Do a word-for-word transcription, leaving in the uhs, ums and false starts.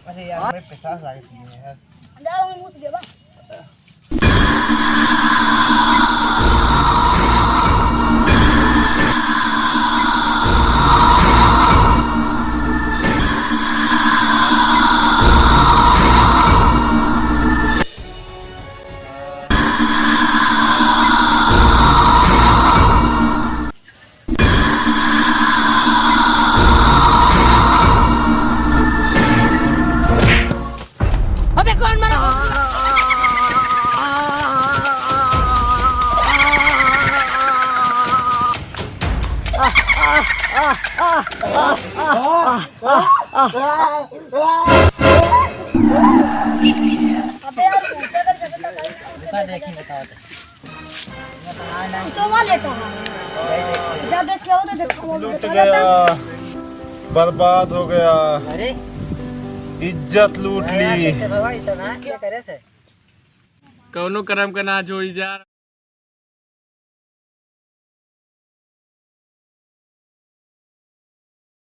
अरे यार, मैं पिशाच आ गई थी यार। अबे कौन मरा? अबे यार, ऊपर कर सकता था। देखा, देखी, बताओ तो। तो वहाँ लेटा है। जा देख के आओ तो देखो, वो लूट बता गया, देता। बर्बाद हो गया। अरे। इज्जत लूट ली। कैसे बाबा, इतना क्या करे से? कौनो करम का ना जोई जा।